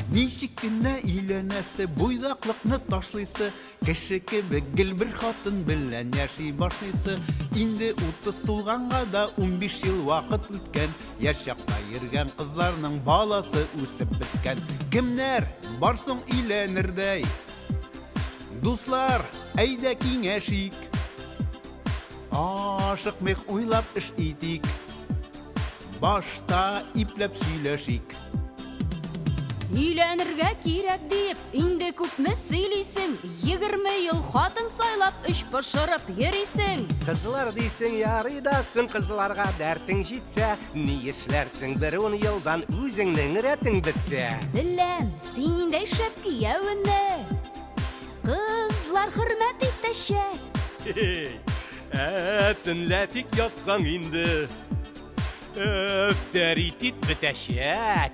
Ничек кенә өйләнәсе, буйдаклыкны ташлыйсы, кеше кебек гел бер хатын белән яши башлыйсы. Инде 30 тулганга да 15 ел вакыт үткән, яшь чакта йөргән кызларның баласы үсеп беткән. Кемнәр бар соң өйләнердәй? Дуслар, әйдә киңәшик. Ашыкмыйк, уйлап эш итик. Башта ипләп сөйләшик. Өйләнергә кирәк диеп, инде күпме сөйлисең, 20 ел хатын сайлап, эч пошырып йөрисең. Кызлар дисең, ярый да соң, кызларга дәртең җитсә, ни эшләрсең бер ун елдан үзеңнең рәтең бетсә? Беләм, синдәй шәп кияүне кызлар хөрмәт итәчәк. Ә төнлә тик ятсаң инде, Авторитет бетәчәк.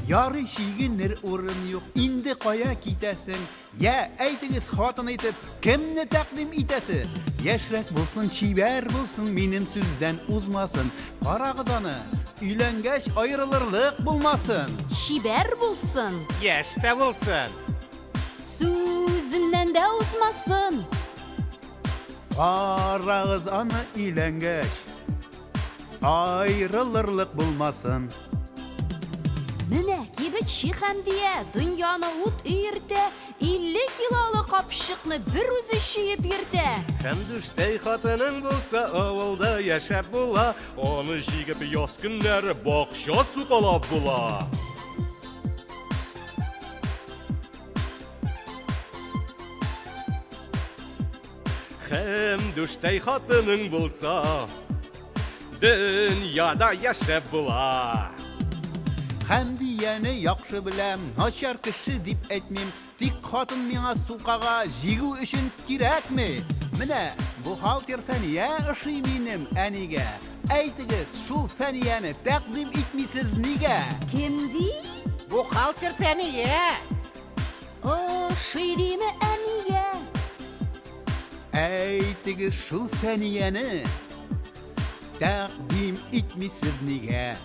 Ярый, чигенер урын юк, инде кая китәсең? Я, әйтегез, хатын итеп, кемне тәкъдим итәсез? Яшьрәк булсын, чибәр булсын, минем сүздән узмасын. Карагыз аны, өйләнгәч аерылырлык булмасын. Чибәр булсын. Яшь тә булсын. Сүзеннән дә узмасын. Карагыз аны, өйләнгәч аерылырлык булмасын. Менә кибетче Хәмдия дөньяны ут өертә, 50 килолы капчыкны бер үзе чөеп йөртә. Хәмдүштәй хатының булса, авылда яшәп була, аны җигеп яз көннәре бакча сукалап була. Хәмдүштәй хатының булса, дөньяда яшәп була. Хәмдияне яхшы беләм, начар кеше дип әйтмим, тик хатын миңа сукага җигү өчен кирәкми. Менә бухгалтер Фәния ошый минем әнигә. Әйтегез, шул Фәнияне тәкъдим итмисез нигә? Кем ди? Бухгалтер Фәния! Ошый диме әнигә? Әйтегез, шул Фәнияне тәкъдим итмисез нигә?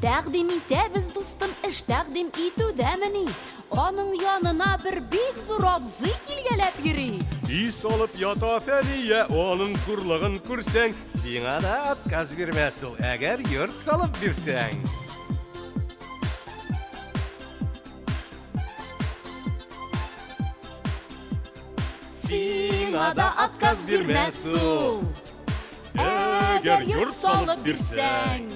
Тәкъдим итәбез, дустым, эш тәкъдим итүдәмени? Аның янына бер бик зур абзый килгәләп йөри. Ис алып ята Фәния, аның зурлыгын күрсәң, сиңа да отказ бирмәс ул, әгәр йорт салып бирсәң. Сиңа да отказ бирмәс ул, әгәр йорт салып бирсәң.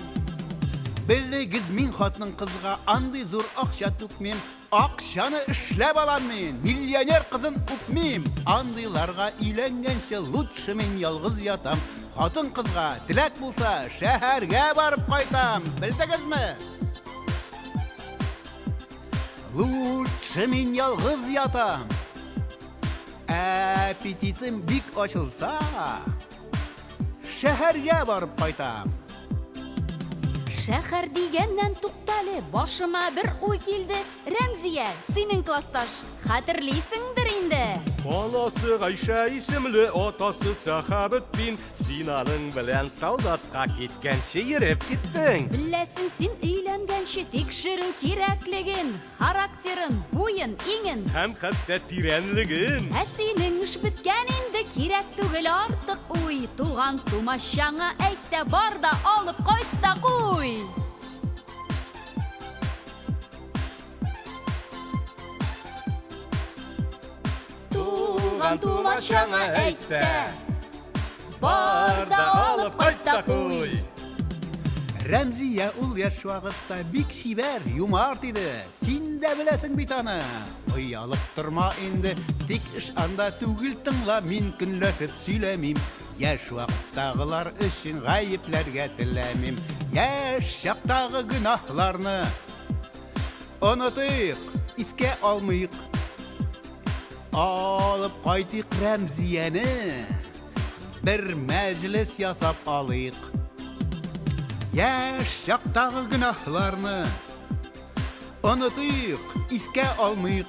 Белегез, мин хатын-кызга андый зур акча түкмим. Акчаны эшләп алам мин, миллионер кызын үпмим. Андыйларга өйләнгәнче лучше мин ялгыз ятам. Хатын-кызга теләк булса, шәһәргә барып кайтам. Белдегезме? Лучше мин ялгыз ятам. Аппетитым бик ачылса, шәһәргә барып кайтам. Шәһәр дигәннән туктале, башыма бер уй килде. Рәмзия, синең классташ, хәтерлисеңдер инде. Анасы Гайшә исемле, атасы Сәхабетдин. Син аның белән солдатка киткәнче йөреп киттең. Беләсең син өйләнгәнче тикшерү кирәклеген, характерын, буен, иңен. Һәм хәтта тирәнлеген. Ә синең эш беткән инде, кирәк түгел артык уй. Туган тумачаңа әйт тә, бар да алып кайт та куй. Туган тумачаңа әйт тә, бар да алып кайт та куй. Рәмзия ул яшь вакытта бик чибәр, юмарт иде. Син дә беләсең бит аны. Оялып торма инде, тик эш анда түгел, тыңла, мин көнләшеп сөйләмим. Яшь вакыттагылар өчен гаепләргә теләмим. Яшь чактагы гөнаһларны онытыйк, искә алмыйк. Алып кайтыйк Рәмзияне, бер мәҗлес ясап алыйк. Яшь чактагы гөнаһларны онытыйк, искә алмыйк.